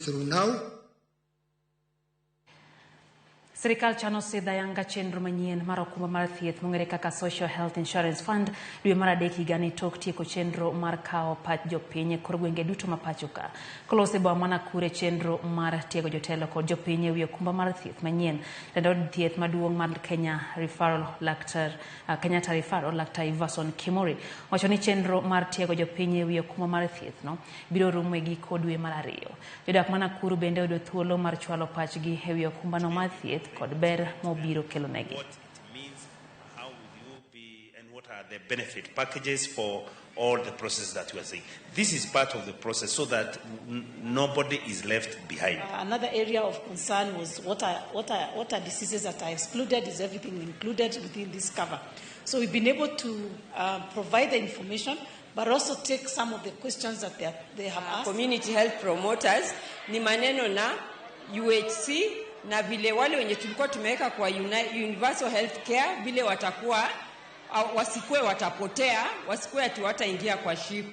Through now. Sirikal chano sidho ayanga chenro manyien mar okumba mar thieth mong'ere kaka Social Health Insurance Fund dwe mar adek higani tok tieko chenro mar kawo pach jopiny e kor gwenge duto ma pacho ka. Kolos e boma ma Nakuru e chenro mar tiego jotelo kod jopiny e wi okumba mar thieth manyien. Jatend od thieth maduong' mar Kenya Referral Laktar Kenyatta Referral Laktar Everson Kimori wacho ni chenro mar tiego jopiny e wi okumba mar thieth no biro rumo e giko dwe mar ariyo. Jodak ma Nakuru bende oyudo thuolo mar chwalo pachgi e wi okumbano mar thieth kod ber mobiro kelonegi. What it means, how will you be, and what are the benefit packages for all the processes that we are saying. This is part of the process so that nobody is left behind. Another area of concern was what are diseases that are excluded? Is everything included within this cover? So we've been able to provide the information, but also take some of the questions that they have asked. Community health promoters ni maneno na UHC na vile wale wenye tulikuwa tumeweka kwa universal health care vile watakuwa wasikuwe watapotea, wasikuwe ati wataingia kwa SHIF.